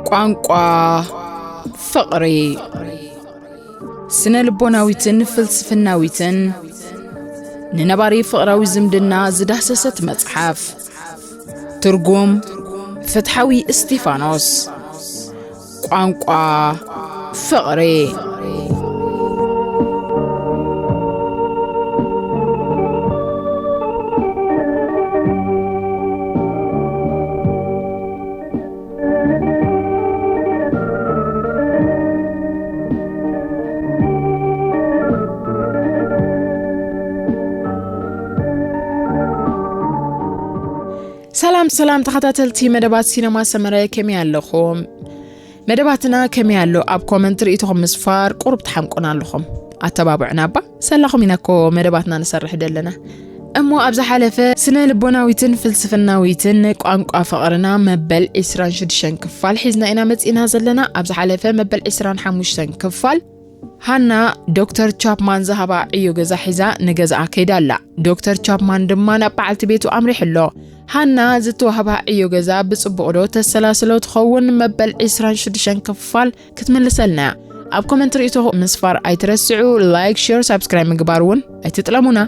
ቋንቋ ፍቕሪ። ስነ ልቦናዊትን ፍልስፍናዊትን ንነባሪ ፍቕራዊ ዝምድና ዝዳህሰሰት መጽሓፍ። ትርጉም ፍትሓዊ እስቲፋኖስ። ቋንቋ ፍቕሪ። ሰላም ሰላም ተኸታተልቲ መደባት ሲነማ ሰመረ፣ ከመይ ኣለኹም? መደባትና ከመይ ኣሎ? ኣብ ኮመንት ርእይቶኹም ምስፋር ቁሩብ ትሓምቁና ኣለኹም። ኣተባብዑና እባ። ሰላኹም ኢና እኮ መደባትና ንሰርሕ ደለና። እሞ ኣብ ዝሓለፈ ስነ ልቦናዊትን ፍልስፍናዊትን ቋንቋ ፍቕርና መበል ዕስራን ሽዱሽተን ክፋል ሒዝና ኢና መጺእና ዘለና። ኣብ ዝሓለፈ መበል ዕስራን ሓሙሽተን ክፋል ሃና ዶክተር ቻፕማን ዝሃባ ዕዮ ገዛ ሒዛ ንገዛኣ ከይዳ ኣላ። ዶክተር ቻፕማን ድማ ናብ በዓልቲ ቤቱ ኣምሪሑ ኣሎ። ሃና ዝተዋህባ ዕዮ ገዛ ብጽቡቕ ዶ ተሰላስሎ ትኸውን? መበል ዕስራን ሽዱሽተን ክፋል ክትምልሰልና እያ። ኣብ ኮመንት ርእይቶኹም ምስፋር ኣይትረስዑ። ላይክ፣ ሼር፣ ሳብስክራይብ ምግባር እውን ኣይትጥለሙና።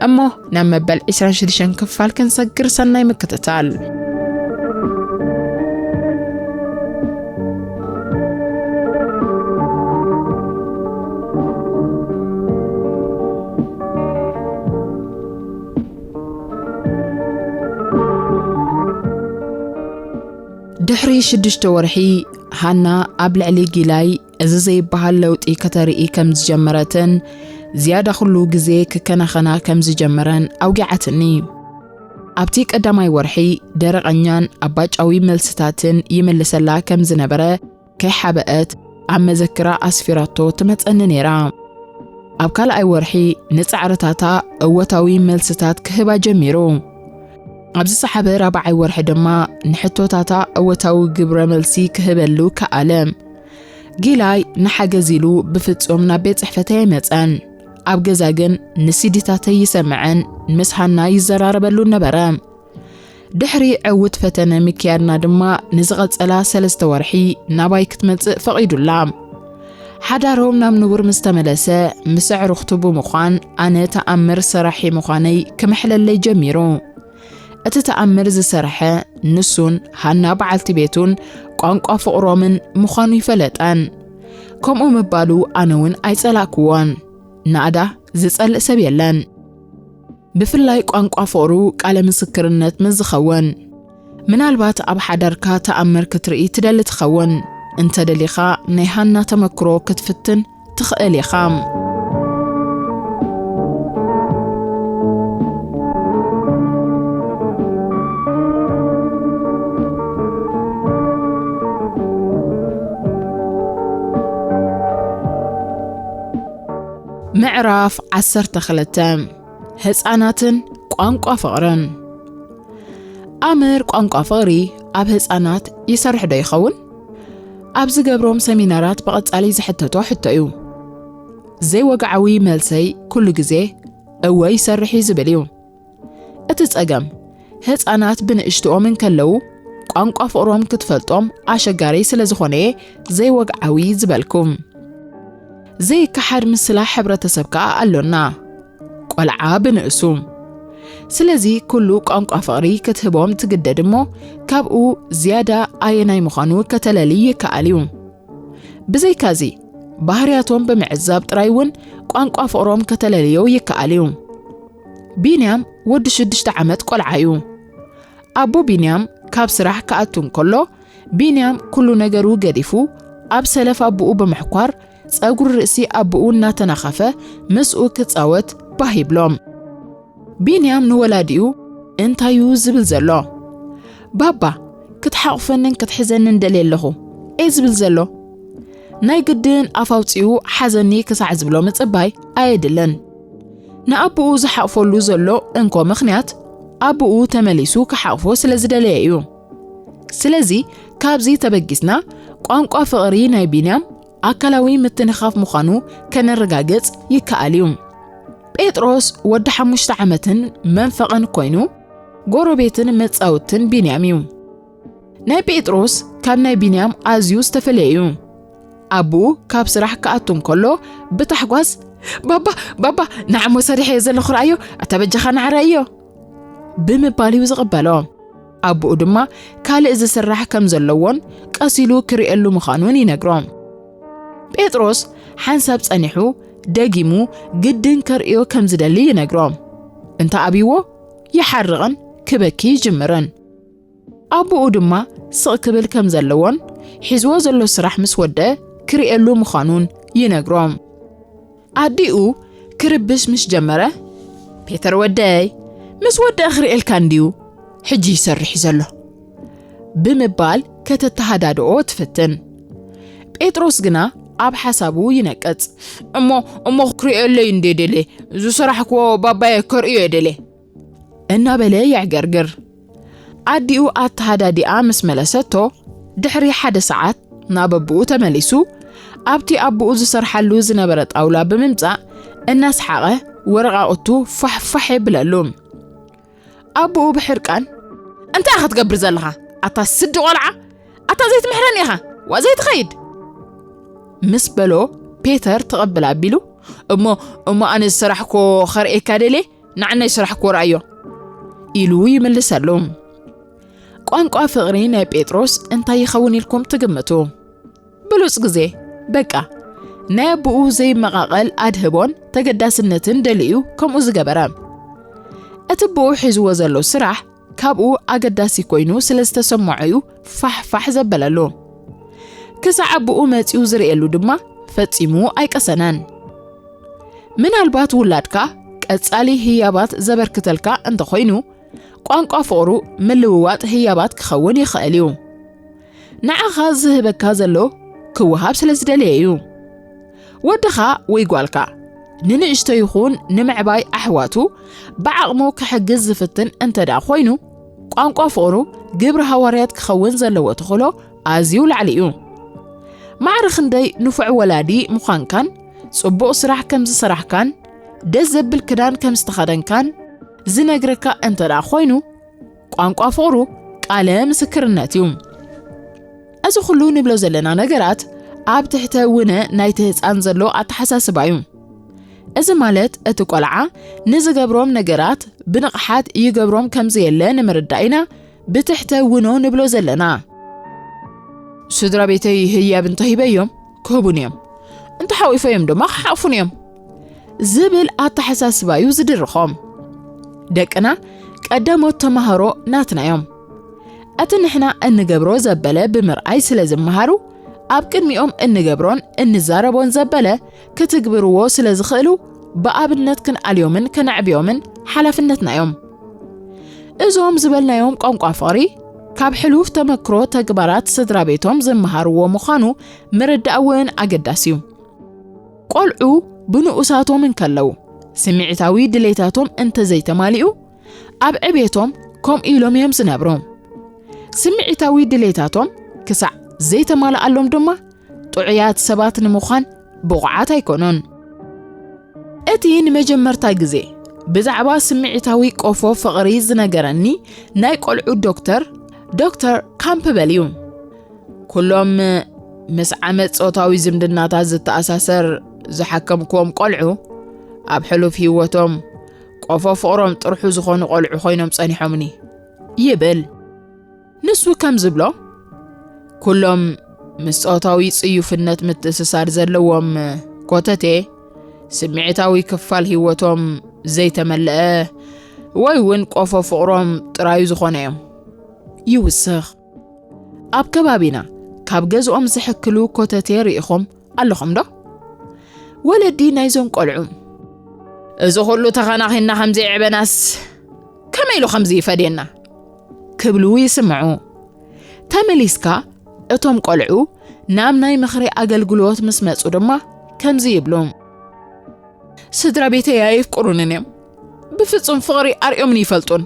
እሞ ናብ መበል ዕስራን ሽዱሽተን ክፋል ክንሰግር ሰናይ ምክትታል። ድሕሪ ሽዱሽተ ወርሒ፣ ሃና ኣብ ልዕሊ ጊላይ እዚ ዘይበሃል ለውጢ ከተርኢ ከም ዝጀመረትን ዝያዳ ኩሉ ግዜ ክከናኸና ከም ዝጀመረን ኣውጊዓትኒ። ኣብቲ ቀዳማይ ወርሒ፣ ደረቐኛን ኣባጫዊ መልስታትን ይምልሰላ ከም ዝነበረ ከይሓበአት ኣብ መዘክራ ኣስፊራቶ ትመጸኒ ነይራ። ኣብ ካልኣይ ወርሒ፣ ንጻዕርታታ እወታዊ መልስታት ክህባ ጀሚሩ። ኣብ ዝሰሓበ ራብዓይ ወርሒ ድማ፣ ንሕቶታታ እወታዊ ግብረ መልሲ ክህበሉ ከኣለ። ጊላይ ንሓገዝ ኢሉ ብፍጹም ናብ ቤት ጽሕፈተይ ኣይመጸን። ኣብ ገዛ ግን ንሲዲታተይ ይሰምዐን ምስ ሃና ይዘራረበሉን ነበረ። ድሕሪ ዕዉት ፈተነ ምክያድና ድማ፣ ንዝቐጸላ ሰለስተ ወርሒ ናባይ ክትመጽእ ፈቒዱላ። ሓዳሮም ናብ ንቡር ምስ ተመለሰ፣ ምስ ኣዕሩኽቱ ብምዃን ኣነ ተኣምር ሰራሒ ምዃነይ ክምሕለለይ ጀሚሩ። እቲ ተኣምር ዝሰርሐ ንሱን ሃና በዓልቲ ቤቱን ቋንቋ ፍቕሮምን ምዃኑ ይፈለጠን። ከምኡ ምባሉ ኣነ እውን ኣይጸላእክዎን። ናእዳ ዝጸልእ ሰብ የለን። ብፍላይ ቋንቋ ፍቕሩ ቃለ ምስክርነት ምስ ዝኸውን። ምናልባት ኣብ ሓዳርካ ተኣምር ክትርኢ ትደሊ ትኸውን። እንተ ደሊኻ ናይ ሃና ተመክሮ ክትፍትን ትኽእል ኢኻ። ምዕራፍ ዓሰርተ ክልተ። ህጻናትን ቋንቋ ፍቕርን። ኣምር ቋንቋ ፍቕሪ ኣብ ህጻናት ይሰርሕ ዶ ይኸውን? ኣብ ዝገብሮም ሰሚናራት ብቐጻሊ ዝሕተቶ ሕቶ እዩ። ዘይወግዓዊ መልሰይ ኩሉ ግዜ እወ ይሰርሕ እዩ ዝብል እዩ። እቲ ጸገም፣ ህጻናት ብንእሽትኦም እንከለዉ ቋንቋ ፍቕሮም ክትፈልጦም ኣሸጋሪ ስለ ዝኾነ እየ ዘይወግዓዊ ዝበልኩ። ዘይከሓድ ምስላ ሕብረተሰብ ከኣ ኣሎና። ቆልዓ ብንእሱ። ስለዚ ኩሉ ቋንቋ ፍቕሪ ክትህቦም ትግደድ እሞ፣ ካብኡ ዝያዳ ኣየናይ ምዃኑ ከተለሊ ይከኣል እዩ። ብዘይካዚ፣ ባህርያቶም ብምዕዛብ ጥራይ እውን ቋንቋ ፍቕሮም ከተለልዮ ይከኣል እዩ። ቢንያም ወዲ ሽዱሽተ ዓመት ቆልዓ እዩ። ኣቦ ቢንያም ካብ ስራሕ ክኣቱ እንከሎ፣ ቢንያም ኩሉ ነገሩ ገዲፉ ኣብ ሰለፍ ኣቦኡ ብምሕኳር፣ ጸጉሪ ርእሲ ኣቦኡ እናተናኸፈ ምስኡ ክጻወት ባህ ይብሎ። ቢንያም ንወላዲኡ እንታይ እዩ ዝብል ዘሎ? "ባባ፣ ክትሓቑፈንን ክትሕዘንን ደልየ ኣለኹ" እየ ዝብል ዘሎ። ናይ ግድን ኣፍ ኣውጺኡ ሓዘኒ ክሳዕ ዝብሎ ምጽባይ ኣየድልን። ንኣቦኡ ዝሓቑፈሉ ዘሎ እንኮ ምኽንያት፣ ኣቦኡ ተመሊሱ ክሓቑፎ ስለ ዝደለየ እዩ። ስለዚ፣ ካብዚ ተበጊስና፣ ቋንቋ ፍቕሪ ናይ ቢንያም ኣካላዊ ምትንኻፍ ምዃኑ ከነረጋግጽ ይከኣል እዩ። ጴጥሮስ ወዲ ሓሙሽተ ዓመትን መንፈቕን ኮይኑ፣ ጎረቤትን መጻውትን ቢንያም እዩ። ናይ ጴጥሮስ ካብ ናይ ቢንያም ኣዝዩ ዝተፈለየ እዩ። ኣቦኡ ካብ ስራሕ ክኣቱ እንከሎ ብታሕጓስ፣ "ባባ፣ ባባ፣ ንዓሞ ሰሪሐ እየ ዘለኹ፣ ረኣዮ፣ ኣታ በጃኻ ንዓረዮ" ብምባል እዩ ዝቕበሎ። ኣቦኡ ድማ ካልእ ዝስራሕ ከም ዘለዎን ቀስ ኢሉ ክርእየሉ ምዃኑን ይነግሮ። ጴጥሮስ ሓንሳብ ጸኒሑ ደጊሙ ግድን ከርእዮ ከም ዝደሊ ይነግሮ። እንተ ኣብይዎ ይሓርቕን ክበኪ ይጅምርን። ኣቦኡ ድማ ስቕ ክብል ከም ዘለዎን ሒዝዎ ዘሎ ስራሕ ምስ ወደ ክርእየሉ ምዃኑን ይነግሮ። ኣዲኡ ክርብሽ ምስ ጀመረ፣ "ፔተር ወደይ፣ ምስ ወደ ክርእየልካ እንድዩ፣ ሕጂ ይሰርሕ እዩ ዘሎ" ብምባል ከተተሃዳድኦ ትፍትን። ጴጥሮስ ግና ኣብ ሓሳቡ ይነቅጽ። "እሞ፣ እሞ ክርእየለይ እንዴ ደልየ፣ ዝሰራሕክዎ ባባየ ከርእዮ እየ ደልየ" እናበለ የዕገርግር። ኣዲኡ ኣተሃዳዲኣ ምስ መለሰቶ፣ ድሕሪ ሓደ ሰዓት ናብ ኣቦኡ ተመሊሱ፣ ኣብቲ ኣቦኡ ዝሰርሓሉ ዝነበረ ጣውላ ብምምጻእ፣ እናሰሓቐ ወረቓቕቱ ፋሕ ፋሕ የብለሉ። ኣቦኡ ብሕርቃን፣ "እንታይ ኢኻ ትገብር ዘለኻ? ኣታ ስዲ ቆልዓ! ኣታ ዘይትምሕረኒ ኢኻ! ዋ ዘይትኸይድ!" ምስ በሎ፣ ፔተር ትቕብል ኣቢሉ፣ "እሞ፣ እሞ ኣነ ዝሰራሕኮ ኸርእየካ ደልየ፣ ንዓናይ ስራሕ ኮርኣዮ" ኢሉ ይምልሰሉ። ቋንቋ ፍቕሪ ናይ ጴጥሮስ እንታይ ይኸውን ኢልኩም ትግምቱ? ብሉጽ ግዜ፣ በቃ፣ ናይ ኣቦኡ ዘይመቓቐል ኣድህቦን ተገዳስነትን ደልዩ ከምኡ ዝገበረ። እቲ ኣቦኡ ሒዝዎ ዘሎ ስራሕ ካብኡ ኣገዳሲ ኮይኑ ስለ ዝተሰምዖ እዩ ፋሕ ፋሕ ዘበለሉ። ክሳዕ ኣቦኡ መጺኡ ዝርእየሉ ድማ ፈጺሙ ኣይቀሰነን። ምናልባት ውላድካ ቀጻሊ ህያባት ዘበርክተልካ እንተኾይኑ፣ ቋንቋ ፍቕሩ ምልውዋጥ ህያባት ክኸውን ይኽእል እዩ። ንዓኻ ዝህበካ ዘሎ ክወሃብ ስለ ዝደለየ እዩ። ወድኻ ወይ ጓልካ ንንእሽቶ ይኹን ንምዕባይ ኣሕዋቱ ብዓቕሙ ክሕግዝ ዝፍትን እንተ ደኣ ኮይኑ፣ ቋንቋ ፍቕሩ ግብሪ ሃዋርያት ክኸውን ዘለዎ ተኽእሎ ኣዝዩ ላዕሊ እዩ። ማዕረ ክንደይ ንፉዕ ወላዲ ምዃንካን ጽቡቕ ስራሕ ከም ዝሰራሕካን ደስ ዘብል ክዳን ከም ዝተኸደንካን ዝነግረካ እንተ ደኣ ኮይኑ፣ ቋንቋ ፍቕሩ ቃለ ምስክርነት እዩ። እዚ ኩሉ ንብሎ ዘለና ነገራት ኣብ ትሕተ ውነ ናይቲ ህጻን ዘሎ ኣተሓሳስባ እዩ። እዚ ማለት እቲ ቆልዓ ንዝገብሮም ነገራት ብንቕሓት ይገብሮም ከም ዘየለ ንምርዳእ ኢና ብትሕተ ውኖ ንብሎ ዘለና። "ስድራ ቤተይ ህያብ እንተሂበዮም ክህቡን እዮም፣ እንተሓዊፈዮም ድማ ክሓቑፉን እዮም" ዝብል ኣተሓሳስባ እዩ ዝድርኾም። ደቅና ቀዳሞት ተማሃሮ ናትና እዮም። እቲ ንሕና እንገብሮ ዘበለ ብምርኣይ ስለ ዝመሃሩ፣ ኣብ ቅድሚኦም እንገብሮን እንዛረቦን ዘበለ ክትግብርዎ ስለ ዝኽእሉ፣ ብኣብነት ክንኣልዮምን ከነዕብዮምን ሓላፍነትና እዮም። እዞም ዝበልናዮም ቋንቋ ፍቕሪ፣ ካብ ሕሉፍ ተመክሮ ተግባራት ስድራ ቤቶም ዝመሃርዎ ምዃኑ ምርዳእ እውን ኣገዳሲ እዩ። ቆልዑ ብንኡሳቶም እንከለዉ፣ ስምዒታዊ ድሌታቶም እንተዘይተማሊኡ፣ ኣብ ዕቤቶም ከምኡ ኢሎም እዮም ዝነብሩ። ስምዒታዊ ድሌታቶም ክሳዕ ዘይተማልኣሎም ድማ፣ ጥዑያት ሰባት ንምዃን ብቑዓት ኣይኮኑን። እቲ ንመጀመርታ ግዜ ብዛዕባ ስምዒታዊ ቆፎ ፍቕሪ ዝነገረኒ ናይ ቆልዑ ዶክተር፣ ዶክተር ካምፕበል እዩ። ኩሎም ምስ ዓመጽ ጾታዊ ዝምድናታት ዝተኣሳሰር ዝሓከምክዎም ቆልዑ፣ ኣብ ሕሉፍ ህይወቶም ቆፎ ፍቕሮም ጥርሑ ዝኾኑ ቆልዑ ኮይኖም ጸኒሖምኒ ይብል። ንሱ ከም ዝብሎ፣ ኩሎም ምስ ጾታዊ ጽዩፍነት ምትእስሳር ዘለዎም ኮተቴ፣ ስምዒታዊ ክፋል ህይወቶም ዘይተመልአ ወይ እውን ቆፎ ፍቕሮም ጥራዩ ዝኾነ እዮም። ይውስኽ። ኣብ ከባቢና ካብ ገዝኦም ዝሕክሉ ኮተቴ ርኢኹም ኣለኹም ዶ? ወለዲ ናይዞም ቆልዑ፣ "እዚ ኩሉ ተኸናኺንና ከምዚ የዕበናስ ከመይ ኢሉ ከምዚ ይፈድየና?" ክብሉ ይስምዑ። ተመሊስካ እቶም ቆልዑ ናብ ናይ ምኽሪ ኣገልግሎት ምስ መጹ ድማ ከምዚ ይብሉ። "ስድራ ቤተይ ኣየፍቅሩንን እዮም። ብፍጹም ፍቕሪ ኣርእዮምን ይፈልጡን።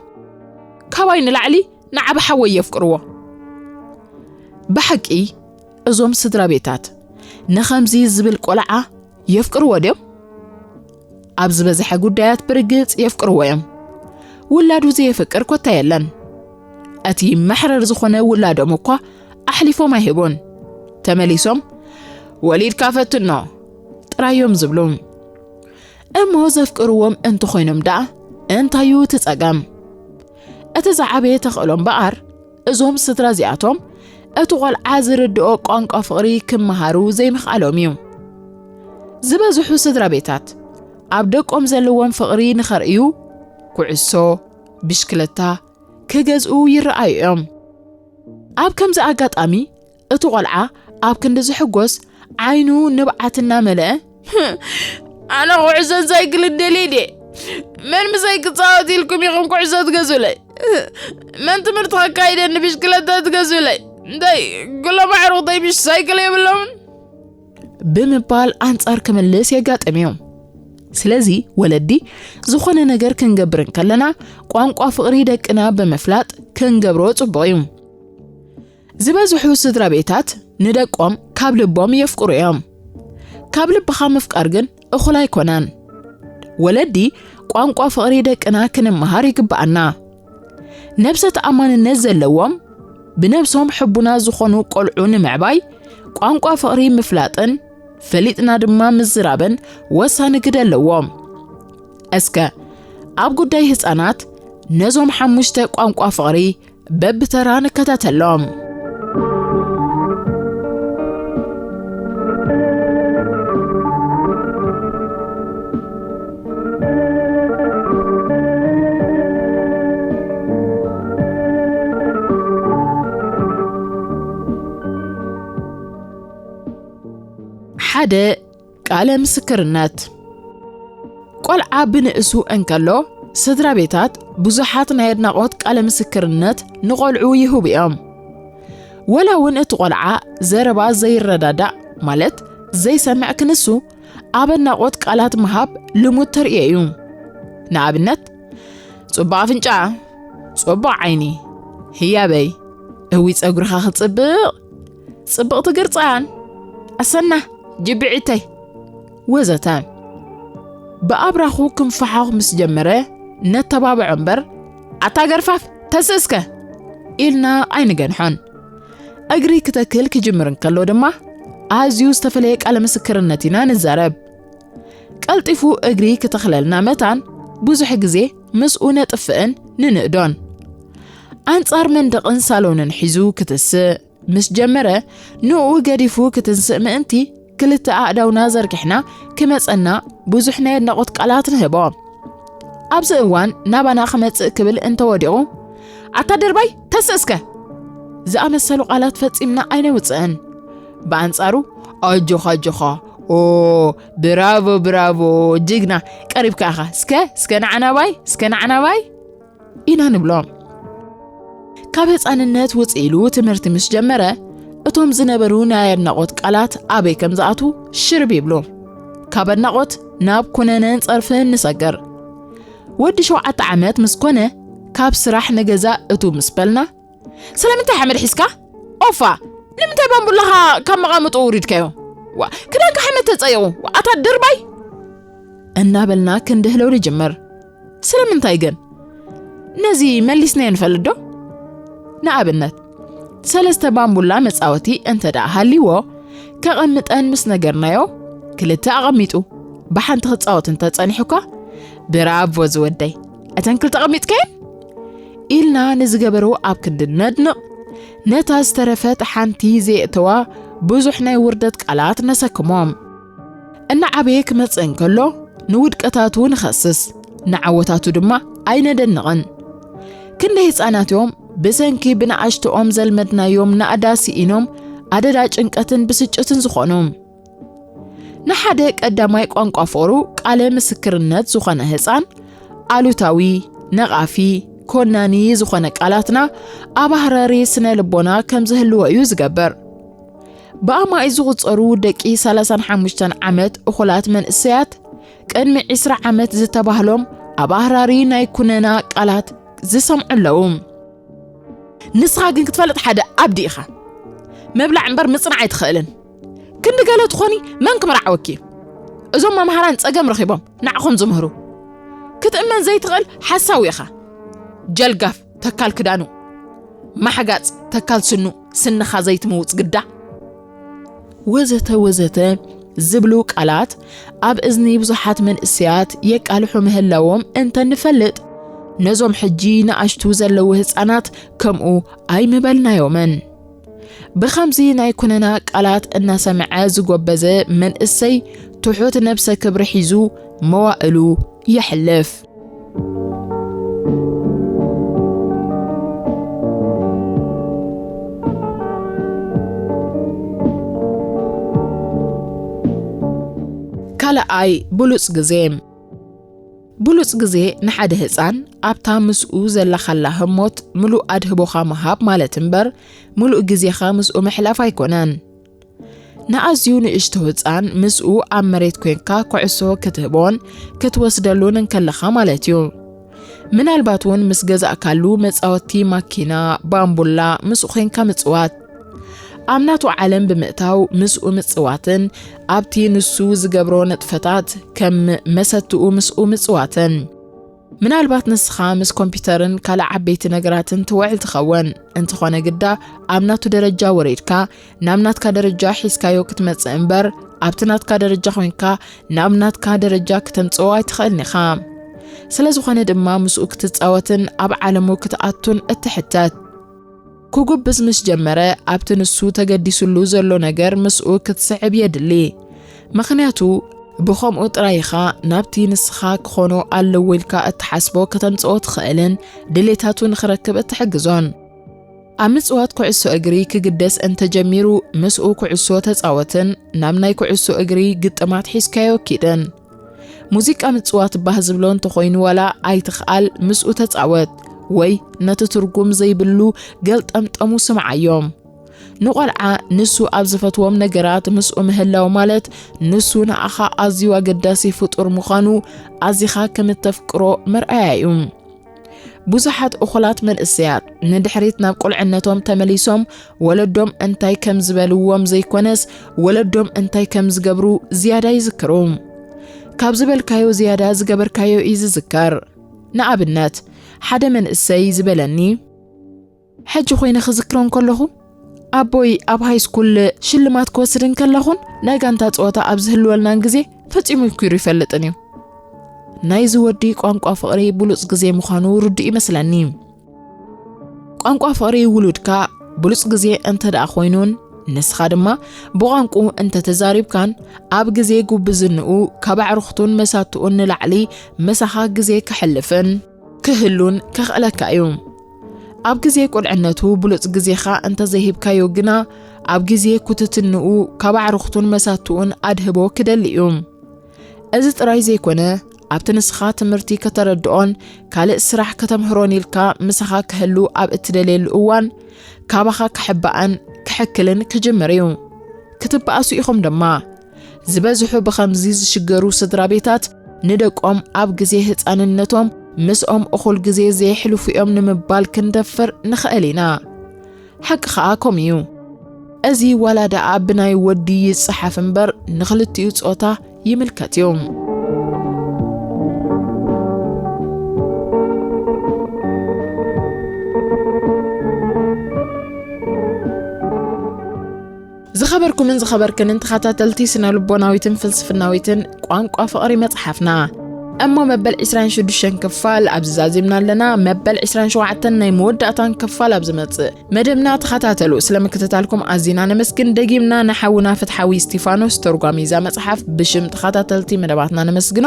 ካባይ ንላዕሊ ንዓቢ ሓወይ የፍቅርዎ።" ብሓቂ እዞም ስድራ ቤታት ንኸምዚ ዝብል ቆልዓ የፍቅርዎ ድዮም? ኣብ ዝበዝሐ ጉዳያት ብርግጽ የፍቅርዎ እዮም። ውላዱ ዘየፍቅር ኮታ የለን። እቲ መሕረር ዝኾነ ውላዶም እኳ ኣሕሊፎም ኣይህቡን። ተመሊሶም "ወሊድካ ፈትኖ" ጥራዮም ዝብሉ። እሞ ዘፍቅርዎም እንተኾይኖም ደኣ እንታዩ እቲ ጸገም? እቲ ዝዓበየ ተኽእሎ እምበኣር፣ እዞም ስድራ እዚኣቶም እቲ ቖልዓ ዝርድኦ ቋንቋ ፍቕሪ ክመሃሩ ዘይምኽኣሎም እዩ። ዝበዝሑ ስድራ ቤታት ኣብ ደቆም ዘለዎም ፍቕሪ ንኸርእዩ ኩዕሶ፣ ብሽክለታ ክገዝኡ ይረኣዩ እዮም። ኣብ ከምዚ ኣጋጣሚ እቲ ቖልዓ ኣብ ክንዲ ዝሕጎስ ዓይኑ ንብዓት እናመልአ "ኣነ ኩዕሶን ሳይክልን ደልየ ድየ? መን ምሳይ ክጻወት ኢልኩም ኢኹም ኩዕሶ ትገዝኡለይ? መን ትምህርቲ ከካይደኒ ብሽክለታ ትገዝኡለይ? እንታይ ኩሎም ኣዕሩኽተይ ብሽ ሳይክል የብሎምን?" ብምባል ኣንጻር ክምልስ የጋጥም እዩ። ስለዚ ወለዲ ዝኾነ ነገር ክንገብር እንከለና ቋንቋ ፍቕሪ ደቅና ብምፍላጥ ክንገብሮ ጽቡቕ እዩ። ዝበዝሑ ስድራ ቤታት ንደቆም ካብ ልቦም የፍቅሩ እዮም። ካብ ልብኻ ምፍቃር ግን እኹል ኣይኮነን። ወለዲ ቋንቋ ፍቕሪ ደቅና ክንመሃር ይግብኣና። ነብሰ ተኣማንነት ዘለዎም ብነብሶም ሕቡና ዝኾኑ ቆልዑ ንምዕባይ ቋንቋ ፍቕሪ ምፍላጥን ፈሊጥና ድማ ምዝራብን ወሳኒ ግደ ኣለዎም። እስከ ኣብ ጉዳይ ህጻናት ነዞም ሓሙሽተ ቋንቋ ፍቕሪ በብተራ ንከታተሎም። ሓደ፣ ቃለ ምስክርነት። ቆልዓ ብንእሱ እንከሎ፣ ስድራ ቤታት ብዙሓት ናይ ኣድናቖት ቃለ ምስክርነት ንቆልዑ ይህቡ እዮም። ወላ እውን እቲ ቆልዓ ዘረባ ዘይረዳዳእ፣ ማለት ዘይሰምዕ ክንሱ፣ ኣብ ኣድናቖት ቃላት ምሃብ ልሙድ ተርእዮ እዩ። ንኣብነት፣ "ጽቡቕ ኣፍንጫ፣ ጽቡቕ ዓይኒ፣ ህያበይ፣ እዊ ጸጉርኻ ክጽብቕ፣ ጽብቕቲ ግርጻን፣ ኣሰና፣ ጅብዒተይ" ወዘተ። ብኣብራኹ ክንፈሓኹ ምስ ጀመረ፣ ነተባብዖ እምበር፣ "ኣታ ገርፋፍ፣ ተስእ እስከ" ኢልና ኣይንገንሖን። እግሪ ክተክል ክጅምር እንከሎ ድማ፣ ኣዝዩ ዝተፈለየ ቃለ ምስክርነት ኢና ንዛረብ። ቀልጢፉ እግሪ ክተኽለልና መታን፣ ብዙሕ ግዜ ምስኡ ነጥፍእን ንንእዶን። ኣንጻር መንደቕን ሳሎንን ሒዙ ክትስእ ምስ ጀመረ፣ ንኡ ገዲፉ ክትንስእ ምእንቲ፣ ክልተ ኣእዳውና ዘርጊሕና ክመጸና ብዙሕ ናይ ኣድናቖት ቃላት ንህቦ። ኣብዚ እዋን ናባና ክመጽእ ክብል እንተወዲቑ፣ "ኣታ ድርባይ፣ ተስእ እስከ" ዝኣመሰሉ ቃላት ፈጺምና ኣይነውጽእን። ብኣንጻሩ፣ "ኣጆኻ፣ ኣጆኻ፣ ኦ፣ ብራቮ፣ ብራቮ፣ ጅግና፣ ቀሪብካ ኢኻ፣ እስከ፣ እስከ ንዓ ናባይ፣ እስከ ንዓ ናባይ" ኢና ንብሎ። ካብ ህጻንነት ውጽእ ኢሉ ትምህርቲ ምስ ጀመረ፣ እቶም ዝነበሩ ናይ ኣድናቖት ቃላት ኣበይ ከም ዝኣትዉ ሽርብ ይብሉ። ካብ ኣድናቖት ናብ ኩነነን ጸርፍን ንሰግር። ወዲ ሸውዓተ ዓመት ምስ ኮነ፣ ካብ ስራሕ ንገዛ እቱ ምስ በልና፣ "ስለምንታይ ሓመድ ሒዝካ? ኦፋ! ንምንታይ ባምቡላኻ ካብ መቓምጥኡ ውሪድካዮ? ዋ፣ ክዳንካ ሓመድ ተጸይቑ። ዋ፣ ኣታ ድርባይ!" እናበልና ክንድህለው ንጅምር። ስለምንታይ ግን? ነዚ መሊስናዮ ንፈልጥ ዶ? ንኣብነት፣ ሰለስተ ባምቡላ መጻወቲ እንተ ደኣ ሃልይዎ፣ ከቐምጠን ምስ ነገርናዮ፣ ክልተ ኣቐሚጡ፣ ብሓንቲ ክጻወት እንተ ጸኒሑ እኳ፣ "ብራቮ ዝወደይ፣ እተን ክልተ ኣቐሚጥካየን?" ኢልና ንዝገበሮ ኣብ ክንዲ ነድንቕ፣ ነታ ዝተረፈት ሓንቲ ዘየእተዋ ብዙሕ ናይ ውርደት ቃላት ነሰክሞ። እናዓበየ ክመጽእ እንከሎ፣ ንውድቀታቱ ንኸስስ፣ ንዓወታቱ ድማ ኣይነደንቕን። ክንደይ ህጻናት እዮም ብሰንኪ ብንኣሽትኦም ዘልመድናዮም ናእዳ ስኢኖም ኣደዳ ጭንቀትን ብስጭትን ዝኾኑ። ንሓደ ቀዳማይ ቋንቋ ፍቕሩ ቃለ ምስክርነት ዝኾነ ህጻን፣ ኣሉታዊ፣ ነቓፊ፣ ኮናኒ ዝኾነ ቃላትና ኣብ ኣህራሪ ስነ ልቦና ከም ዝህልዎ እዩ ዝገብር። ብኣማኢት ዝቑጸሩ ደቂ ሰላሳን ሓሙሽተን ዓመት እኹላት መንእሰያት፣ ቅድሚ ዕስራ ዓመት ዝተባህሎም ኣብ ኣህራሪ ናይ ኩነና ቃላት ዝሰምዑ ኣለዉ። ንስኻ ግን ክትፈልጥ ሓደ ኣብዲ ኢኻ። ምብላዕ እምበር ምጽናዕ ኣይትኽእልን። ክንዲ ገለ ትኾኒ መን ክምርዓወኪ እዩ? እዞም መምሃራን ጸገም ረኺቦም ንዓኹም ዝምህሩ። ክትእመን ዘይትኽእል ሓሳዊ ኢኻ። ጀልጋፍ ተካል ክዳኑ፣ ማሕጋጽ ተካል ስኑ፣ ስንኻ ዘይትምውጽ ግዳ፣ ወዘተ ወዘተ ዝብሉ ቃላት ኣብ እዝኒ ብዙሓት መንእሰያት የቃልሑ ምህላዎም እንተ ንፈልጥ፣ ነዞም ሕጂ ንኣሽቱ ዘለዉ ህጻናት ከምኡ ኣይምበልናዮምን። ብኸምዚ ናይ ኩነና ቃላት እናሰምዐ ዝጎበዘ መንእሰይ ትሑት ነብሰ ክብሪ ሒዙ መዋእሉ የሕልፍ። ካልኣይ ብሉጽ ግዜ። ብሉጽ ግዜ ንሓደ ህጻን ኣብታ ምስኡ ዘላኻላ ህሞት ምሉእ ኣድህቦኻ ምሃብ ማለት እምበር፣ ምሉእ ግዜኻ ምስኡ ምሕላፍ ኣይኮነን። ንኣዝዩ ንእሽቶ ህጻን ምስኡ ኣብ መሬት ኮንካ ኩዕሶ ክትህቦን ክትወስደሉን እንከለኻ ማለት እዩ። ምናልባት እውን ምስ ገዛእካሉ መጻወቲ ማኪና፣ ባምቡላ ምስኡ ኮንካ ምጽዋት። ኣብ ናቱ ዓለም ብምእታው ምስኡ ምጽዋትን ኣብቲ ንሱ ዝገብሮ ንጥፈታት ከም መሰትኡ ምስኡ ምጽዋትን። ምናልባት ንስኻ ምስ ኮምፒውተርን ካልእ ዓበይቲ ነገራትን ትውዕል ትኸውን። እንተኾነ ግዳ ኣብ ናቱ ደረጃ ወሪድካ ናብ ናትካ ደረጃ ሒዝካዮ ክትመጽእ እምበር ኣብቲ ናትካ ደረጃ ኮይንካ ናብ ናትካ ደረጃ ክተምጽኦ ኣይትኽእልን ኢኻ። ስለ ዝኾነ ድማ ምስኡ ክትጻወትን ኣብ ዓለሙ ክትኣቱን እትሕተት። ክጉብዝ ምስ ጀመረ ኣብቲ ንሱ ተገዲሱሉ ዘሎ ነገር ምስኡ ክትስዕብ የድሊ። ምኽንያቱ ብኸምኡ ጥራይ ኢኻ ናብቲ ንስኻ ክኾኖ ኣለዎ ኢልካ እትሓስቦ ከተምጽኦ ትኽእልን ድሌታቱ ንኽረክብ እትሕግዞን። ኣብ ምጽዋት ኩዕሶ እግሪ ክግደስ እንተጀሚሩ ምስኡ ኩዕሶ ተጻወትን ናብ ናይ ኩዕሶ እግሪ ግጥማት ሒዝካዮ ኪድን። ሙዚቃ ምጽዋት ባህ ዝብሎ እንተኾይኑ ዋላ ኣይትኽኣል ምስኡ ተጻወት ወይ ነቲ ትርጉም ዘይብሉ ገልጠምጠሙ ስምዓዮ። ንቖልዓ ንሱ ኣብ ዝፈትዎም ነገራት ምስኡ ምህላው ማለት ንሱ ንኣኻ ኣዝዩ ኣገዳሲ ፍጡር ምዃኑ ኣዚኻ ከም እተፍቅሮ መርኣያ እዩ። ብዙሓት እኹላት መንእሰያት ንድሕሪት ናብ ቁልዕነቶም ተመሊሶም ወለዶም እንታይ ከም ዝበልዎም ዘይኮነስ ወለዶም እንታይ ከም ዝገብሩ ዝያዳ ይዝክሩ። ካብ ዝበልካዮ ዝያዳ ዝገበርካዮ እዩ ዝዝከር። ንኣብነት ሓደ መንእሰይ ዝበለኒ፣ ሕጂ ኮይነ ክዝክሮ እንከለኹ ኣቦይ ኣብ ሃይስኩል ሽልማት ክወስድ እንከለኹን ናይ ጋንታ ጸወታ ኣብ ዝህልወልናን ግዜ ፈጺሙ ይኩሩ ይፈልጥን እዩ። ናይዚ ወዲ ቋንቋ ፍቕሪ ብሉጽ ግዜ ምዃኑ ርዱእ ይመስለኒ። ቋንቋ ፍቕሪ ውሉድካ ብሉጽ ግዜ እንተ ደኣ ኮይኑን ንስኻ ድማ ብቋንቁ እንተ ተዛሪብካን ኣብ ግዜ ጉብዝንኡ ካብ ኣዕሩኽቱን መሳትኡን ንላዕሊ ምሳኻ ግዜ ከሕልፍን ክህሉን ከኽእለካ እዩ። ኣብ ግዜ ቁልዕነቱ ብሉጽ ግዜኻ እንተ ዘይሂብካዮ ግና ኣብ ግዜ ኩትትንኡ ካብ ኣዕሩኽቱን መሳትኡን ኣድህቦ ክደሊ እዩ። እዚ ጥራይ ዘይኮነ ኣብቲ ንስኻ ትምህርቲ ከተረድኦን ካልእ ስራሕ ከተምህሮን ኢልካ ምሳኻ ክህሉ ኣብ እትደልየሉ እዋን ካባኻ ክሕባእን ክሕክልን ክጅምር እዩ። ክትበኣሱ ኢኹም ድማ። ዝበዝሑ ብኸምዚ ዝሽገሩ ስድራ ቤታት ንደቆም ኣብ ግዜ ህጻንነቶም ምስኦም እኹል ግዜ ዘየሕልፉ እዮም ንምባል ክንደፍር ንኽእል ኢና። ሓቂ ኸኣ ከምኡ እዩ። እዚ ዋላ ደኣ ብናይ ወዲ ይጸሓፍ እምበር ንኽልቲኡ ጾታ ይምልከት እዩ። ዝኸበርኩምን ዝኸበርክንን ተኸታተልቲ ስነ ልቦናዊትን ፍልስፍናዊትን ቋንቋ ፍቕሪ መጽሓፍና እሞ መበል ዕስራን ሽዱሽተን ክፋል ኣብዚ ዛዚምና ኣለና። መበል ዕስራን ሸውዓተን ናይ መወዳእታን ክፋል ኣብ ዝመጽእ መደብና ተኸታተሉ። ስለ ምክትታልኩም ኣዚና ነመስግን። ደጊምና ንሓውና ፍትሓዊ እስቲፋኖስ ተርጓሚ እዛ መጽሓፍ ብሽም ተኸታተልቲ መደባትና ነመስግኖ።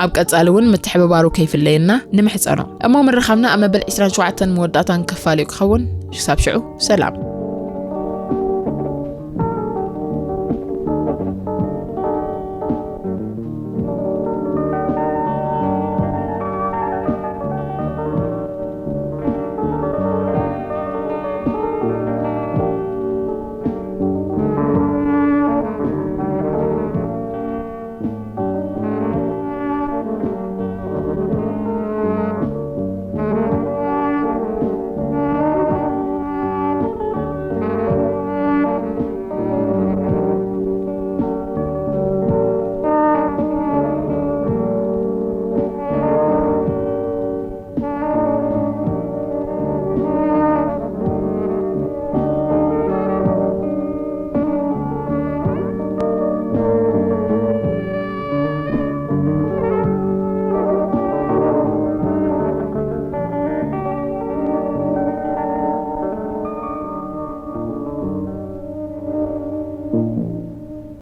ኣብ ቀጻሊ እውን ምትሕብባሩ ከይፍለየና ንምሕጸኖ። እሞ ምርኻብና ኣብ መበል ዕስራን ሸውዓተን መወዳእታን ክፋል እዩ ክኸውን። ክሳብ ሽዑ ሰላም።